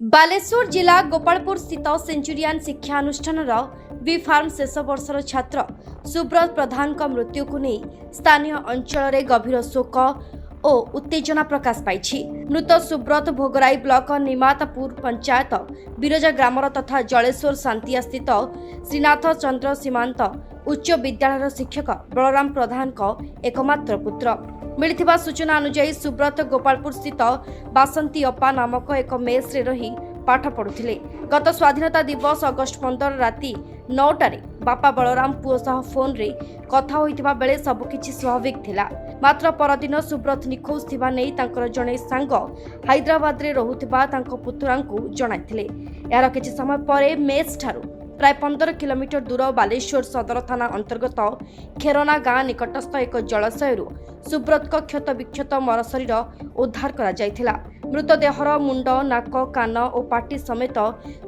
ବାଲେଶ୍ୱର ଜିଲ୍ଲା ଗୋପାଳପୁର ସ୍ଥିତ ସେଞ୍ଚୁରିଆନ୍ ଶିକ୍ଷାନୁଷ୍ଠାନର ବି ଫାର୍ମ ଶେଷ ବର୍ଷର ଛାତ୍ର ସୁବ୍ରତ ପ୍ରଧାନଙ୍କ ମୃତ୍ୟୁକୁ ନେଇ ସ୍ଥାନୀୟ ଅଞ୍ଚଳରେ ଗଭୀର ଶୋକ ଓ ଉତ୍ତେଜନା ପ୍ରକାଶ ପାଇଛି। ମୃତ ସୁବ୍ରତ ଭୋଗରାଇ ବ୍ଲକ ନିମାତପୁର ପଞ୍ଚାୟତ ବିରଜା ଗ୍ରାମର ତଥା ଜଳେଶ୍ୱର ଶାନ୍ତିଆ ସ୍ଥିତ ଶ୍ରୀନାଥ ଚନ୍ଦ୍ର ସୀମାନ୍ତ ଉଚ୍ଚ ବିଦ୍ୟାଳୟର ଶିକ୍ଷକ ବଳରାମ ପ୍ରଧାନଙ୍କ ଏକମାତ୍ର ପୁତ୍ର। ମିଳିଥିବା ସୂଚନା ଅନୁଯାୟୀ, ସୁବ୍ରତ ଗୋପାଳପୁର ସ୍ଥିତ ବାସନ୍ତୀ ଅପା ନାମକ ଏକ ମେସ୍ରେ ରହି ପାଠ ପଢୁଥିଲେ। ଗତ ସ୍ୱାଧୀନତା ଦିବସ ଅଗଷ୍ଟ 15 ରାତି 9ଟାରେ ବାପା ବଳରାମ ପୁଅ ସହ ଫୋନ୍ରେ କଥା ହୋଇଥିବା ବେଳେ ସବୁକିଛି ସ୍ୱାଭାବିକ ଥିଲା। ମାତ୍ର ପରଦିନ ସୁବ୍ରତ ନିଖୋଜ ଥିବା ନେଇ ତାଙ୍କର ଜଣେ ସାଙ୍ଗ ହାଇଦ୍ରାବାଦରେ ରହୁଥିବା ତାଙ୍କ ପୁତୁରାଙ୍କୁ ଜଣାଇଥିଲେ। ଏହାର କିଛି ସମୟ ପରେ ମେସ୍ ଠାରୁ ପ୍ରାୟ 15 କିଲୋମିଟର ଦୂର ବାଲେଶ୍ୱର ସଦର ଥାନା ଅନ୍ତର୍ଗତ ଖେରନା ଗାଁ ନିକଟସ୍ଥ ଏକ ଜଳାଶୟରୁ ସୁବ୍ରତଙ୍କ କ୍ଷତବିକ୍ଷତ ମରଶରୀର ଉଦ୍ଧାର କରାଯାଇଥିଲା। ମୃତଦେହର ମୁଣ୍ଡ, ନାକ, କାନ ଓ ପାଟି ସମେତ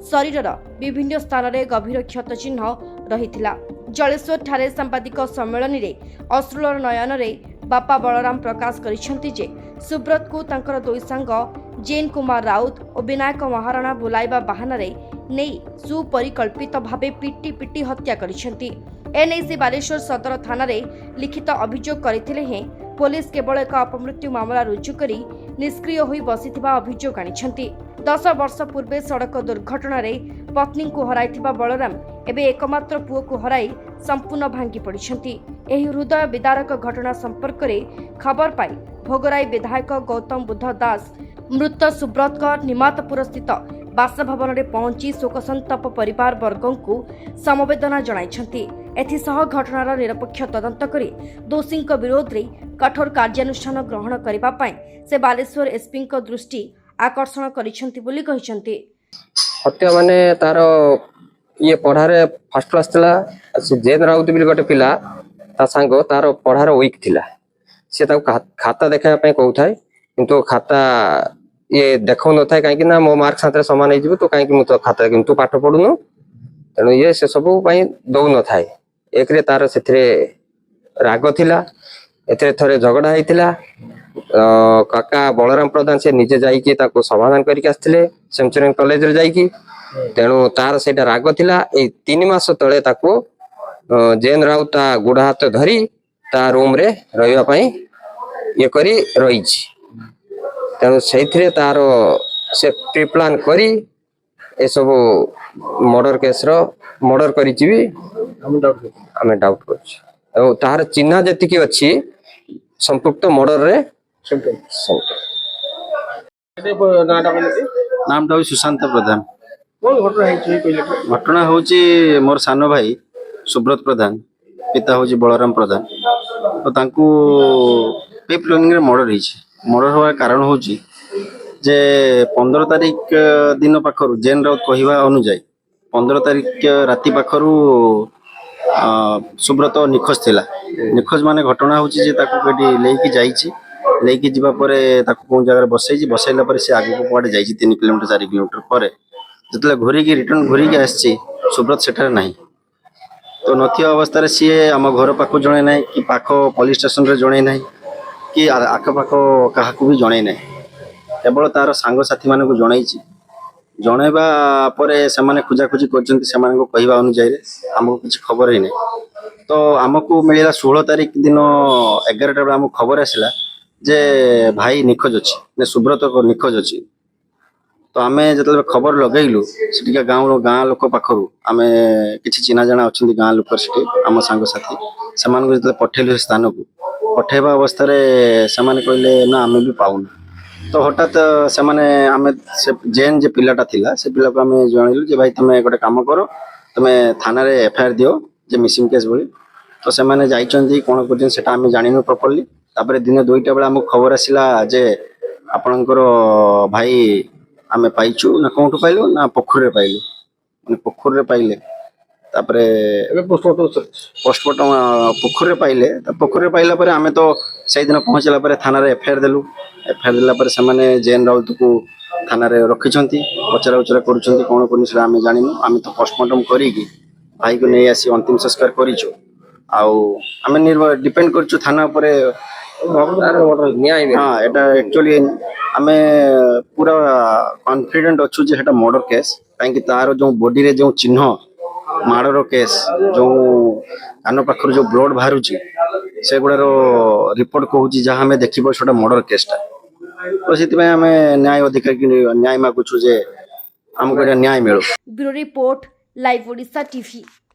ଶରୀରର ବିଭିନ୍ନ ସ୍ଥାନରେ ଗଭୀର କ୍ଷତ ଚିହ୍ନ ରହିଥିଲା। ଜଳେଶ୍ୱରଠାରେ ସାମ୍ବାଦିକ ସମ୍ମିଳନୀରେ ଅଶ୍ରୁଳ ନୟନରେ ବାପା ବଳରାମ ପ୍ରକାଶ କରିଛନ୍ତି ଯେ ସୁବ୍ରତକୁ ତାଙ୍କର ଦୁଇ ସାଙ୍ଗ ଜେନ୍ କୁମାର ରାଉତ ଓ ବିନାୟକ ମହାରଣା ବୁଲାଇବା ବାହାନାରେ ନେଇ ସୁପରିକଳ୍ପିତ ଭାବେ ପିଟି ପିଟି ହତ୍ୟା କରିଛନ୍ତି। ଏନେଇ ସେ ବାଲେଶ୍ୱର ସଦର ଥାନାରେ ଲିଖିତ ଅଭିଯୋଗ କରିଥିଲେ ହେଁ ପୋଲିସ କେବଳ ଏକ ଅପମୃତ୍ୟୁ ମାମଲା ରୁଜୁ କରି ନିଷ୍କ୍ରିୟ ହୋଇ ବସିଥିବା ଅଭିଯୋଗ ଆଣିଛନ୍ତି। 10 ବର୍ଷ ପୂର୍ବେ ସଡ଼କ ଦୁର୍ଘଟଣାରେ ପତ୍ନୀଙ୍କୁ ହରାଇଥିବା ବଳରାମ ଏବେ ଏକମାତ୍ର ପୁଅକୁ ହରାଇ ସମ୍ପୂର୍ଣ୍ଣ ଭାଙ୍ଗି ପଡ଼ିଛନ୍ତି। ଏହି ହୃଦୟ ବିଦାରକ ଘଟଣା ସମ୍ପର୍କରେ ଖବର ପାଇ ଭୋଗରାଇ ବିଧାୟକ ଗୌତମ ବୁଦ୍ଧ ଦାସ ମୃତ ସୁବ୍ରତଙ୍କ ନିମାତପୁର ସ୍ଥିତ ବାସଭବନରେ ପହଞ୍ଚି ଶୋକସନ୍ତପ ପରିବାର ବର୍ଗଙ୍କୁ ସମବେଦନା ଜଣାଇଛନ୍ତି। ଏଥିସହ ଘଟଣାର ନିରପେକ୍ଷ ତଦନ୍ତ କରି ଦୋଷୀଙ୍କ ବିରୋଧରେ କଠୋର କାର୍ଯ୍ୟାନୁଷ୍ଠାନ ଗ୍ରହଣ କରିବା ପାଇଁ ସେ ବାଲେଶ୍ୱର ଏସ୍ପିଙ୍କ ଦୃଷ୍ଟି ଆକର୍ଷଣ କରିଛନ୍ତି ବୋଲି କହିଛନ୍ତି। ହତ୍ୟା ମାନେ ତାର ଇଏ ପଢାରେ ଫାର୍ଷ୍ଟ କ୍ଲାସ ଥିଲା। ଆଉ ସେ ଜେନ ରାଉତ ବୋଲି ଗୋଟେ ପିଲା, ତା ସାଙ୍ଗ, ତାର ପଢାର ୱିକ୍ ଥିଲା। ସେ ତାକୁ ଖାତା ଦେଖାଇବା ପାଇଁ କହୁଥାଏ, କିନ୍ତୁ ଖାତା ଇଏ ଦେଖାଉନଥାଏ, କାହିଁକି ନା ମୋ ମାର୍କ ସାଥିରେ ସମାନ ହେଇଯିବ, ତୁ କାହିଁକି ମୁଁ ତ ଖାତା, କିନ୍ତୁ ତୁ ପାଠ ପଢୁନୁ। ତେଣୁ ଇଏ ସେ ସବୁ ପାଇଁ ଦଉନଥାଏ। ଏକରେ ତାର ସେଥିରେ ରାଗ ଥିଲା। ଏଥିରେ ଥରେ ଝଗଡା ହେଇଥିଲା। କାକା ବଳରାମ ପ୍ରଧାନ ସେ ନିଜେ ଯାଇକି ତାକୁ ସମାଧାନ କରିକି ଆସିଥିଲେ ସେଞ୍ଚୁରିଆନ କଲେଜରେ ଯାଇକି। ତେଣୁ ତାର ସେଇଟା ରାଗ ଥିଲା। ଏଇ 3 ମାସ ତଳେ ତାକୁ ଜେନ ରାଉତ ତା ଗୋଡ ହାତ ଧରି ତା ରୁମ ରେ ରହିବା ପାଇଁ ଇଏ କରି ରହିଛି। ତେଣୁ ସେଇଥିରେ ତାର ସେ ପ୍ରି ପ୍ଲାନ୍ କରି ଏସବୁ ମର୍ଡର କେସର ମର୍ଡର କରିଛି ବି ଆମେ ଡାଉଟ କରୁଛୁ। ଆଉ ତାହାର ଚିହ୍ନା ଯେତିକି ଅଛି ସମ୍ପୃକ୍ତ ମର୍ଡରରେ। ନାମଟା ହେଉଛି ସୁଶାନ୍ତ ପ୍ରଧାନ। କଣ ଘଟଣା ହେଇଛି କହିଲେ? ଘଟଣା ହେଉଛି, ମୋର ସାନ ଭାଇ ସୁବ୍ରତ ପ୍ରଧାନ, ପିତା ହେଉଛି ବଳରାମ ପ୍ରଧାନ। ତ ତାଙ୍କୁ ପ୍ରି ପ୍ଲାନିଂରେ ମର୍ଡର ହେଇଛି। ମର୍ଡର ହେବାର କାରଣ ହେଉଛି ଯେ 15 ତାରିଖ ଦିନ ପାଖରୁ, ଜେନ୍ ରାଉତ କହିବା ଅନୁଯାୟୀ, 15 ତାରିଖ ରାତି ପାଖରୁ ସୁବ୍ରତ ନିଖୋଜ ଥିଲା। ନିଖୋଜ ମାନେ ଘଟଣା ହେଉଛି ଯେ ତାକୁ ଏଠି ନେଇକି ଯାଇଛି। ନେଇକି ଯିବା ପରେ ତାକୁ କେଉଁ ଜାଗାରେ ବସେଇଛି। ବସେଇଲା ପରେ ସେ ଆଗକୁ କୁଆଡ଼େ ଯାଇଛି। 3 କିଲୋମିଟର, 4 କିଲୋମିଟର ପରେ ଯେତେବେଳେ ଘୁରିକି ରିଟର୍ନ ଘୁରିକି ଆସିଛି, ସୁବ୍ରତ ସେଠାରେ ନାହିଁ। ତ ନଥିବା ଅବସ୍ଥାରେ ସିଏ ଆମ ଘର ପାଖକୁ ଜଣେଇ ନାହିଁ କି ପାଖ ପୋଲିସ ଷ୍ଟେସନରେ ଜଣେଇ ନାହିଁ କି ଆଖପାଖ କାହାକୁ ବି ଜଣେଇ ନାହିଁ। କେବଳ ତାର ସାଙ୍ଗସାଥିମାନଙ୍କୁ ଜଣେଇଛି। ଜଣେଇବା ପରେ ସେମାନେ ଖୋଜାଖୋଜି କରିଛନ୍ତି। ସେମାନଙ୍କ କହିବା ଅନୁଯାୟୀ ଆମକୁ କିଛି ଖବର ହେଇନାହିଁ। ତ ଆମକୁ ମିଳିଲା 16 ତାରିଖ ଦିନ 11ଟା ବେଳେ ଆମକୁ ଖବର ଆସିଲା ଯେ ଭାଇ ନିଖୋଜ ଅଛି ନା ସୁବ୍ରତ ନିଖୋଜ ଅଛି। ତ ଆମେ ଯେତେବେଳେ ଖବର ଲଗେଇଲୁ, ସେଠିକା ଗାଁ ଲୋକ ପାଖରୁ ଆମେ କିଛି ଚିହ୍ନା ଜଣା ଅଛନ୍ତି ଗାଁ ଲୋକ ସେଠି, ଆମ ସାଙ୍ଗସାଥି, ସେମାନଙ୍କୁ ଯେତେବେଳେ ପଠେଇଲୁ, ସେ ସ୍ଥାନକୁ ପଠେଇବା ଅବସ୍ଥାରେ ସେମାନେ କହିଲେ, ନା, ଆମେ ବି ପାଉନୁ। ତ ହଠାତ୍ ସେମାନେ ଆମେ ସେ ଜେନ୍ ଯେ ପିଲାଟା ଥିଲା, ସେ ପିଲାକୁ ଆମେ ଜଣେଇଲୁ ଯେ ଭାଇ, ତମେ ଗୋଟେ କାମ କର, ତମେ ଥାନାରେ ଏଫଆଇଆର ଦିଅ ଯେ ମିସିଂ କେସ୍ ବୋଲି। ତ ସେମାନେ ଯାଇଛନ୍ତି, କଣ କରୁଛନ୍ତି ସେଟା ଆମେ ଜାଣିନୁ ପ୍ରପରଲି। ତାପରେ ଦିନ 2ଟା ବେଳେ ଆମକୁ ଖବର ଆସିଲା ଯେ ଆପଣଙ୍କର ଭାଇ ଆମେ ପାଇଛୁ। ନା କୋଉଠୁ ପାଇଲୁ? ନା ପୋଖରୀରେ ପାଇଲୁ। ମାନେ ପୋଖରୀରେ ପାଇଲେ, ତାପରେ ଏବେ ପୋଷ୍ଟମର୍ଟମ ସରିଛି। ପୋଷ୍ଟମର୍ଟମ, ପୋଖରୀରେ ପାଇଲେ। ତ ପୋଖରୀରେ ପାଇଲା ପରେ ଆମେ ତ ସେଇଦିନ ପହଞ୍ଚିଲା ପରେ ଥାନାରେ ଏଫଆଇଆର ଦେଲୁ। ଏଫଆଇଆର ଦେଲା ପରେ ସେମାନେ ଜେନ୍ ରାଉତକୁ ଥାନାରେ ରଖିଛନ୍ତି, ପଚରା ଉଚରା କରୁଛନ୍ତି। କଣ କରୁଛନ୍ତି ସେଟା ଆମେ ଜାଣିନୁ। ଆମେ ତ ପୋଷ୍ଟମର୍ଟମ କରିକି ଭାଇକୁ ନେଇ ଆସି ଅନ୍ତିମ ସଂସ୍କାର କରିଛୁ। ଆଉ ଆମେ ନିର୍ଭର ଡିପେଣ୍ଡ କରୁଛୁ ଥାନା ଉପରେ। ତାର ନ୍ୟାୟ ମିଳୁ। ହଁ, ଏଟା ଆକ୍ଚୁଆଲି ଆମେ ପୁରା କନଫିଡେଣ୍ଟ ଅଛୁ ଯେ ସେଟା ମର୍ଡର କେସ୍, କାହିଁକି ତାର ଯୋଉ ବଡିରେ ଯୋଉ ଚିହ୍ନ ମାଡ଼ର କେସ୍, ଯୋଉ କାନ ପାଖରୁ ଯୋଉ ବ୍ଲଡ ବାହାରୁଛି, ସେଗୁଡାର ରିପୋର୍ଟ କହୁଛି, ଯାହା ଆମେ ଦେଖିବ ସେଟା ମର୍ଡର କେସ୍ଟା। ତ ସେଥିପାଇଁ ଆମେ ନ୍ୟାୟ ଅଧିକାରୀ ନ୍ୟାୟ ମାଗୁଛୁ ଯେ ଆମକୁ ଏଇଟା ନ୍ୟାୟ ମିଳୁ। Bureau report, live Odisha TV.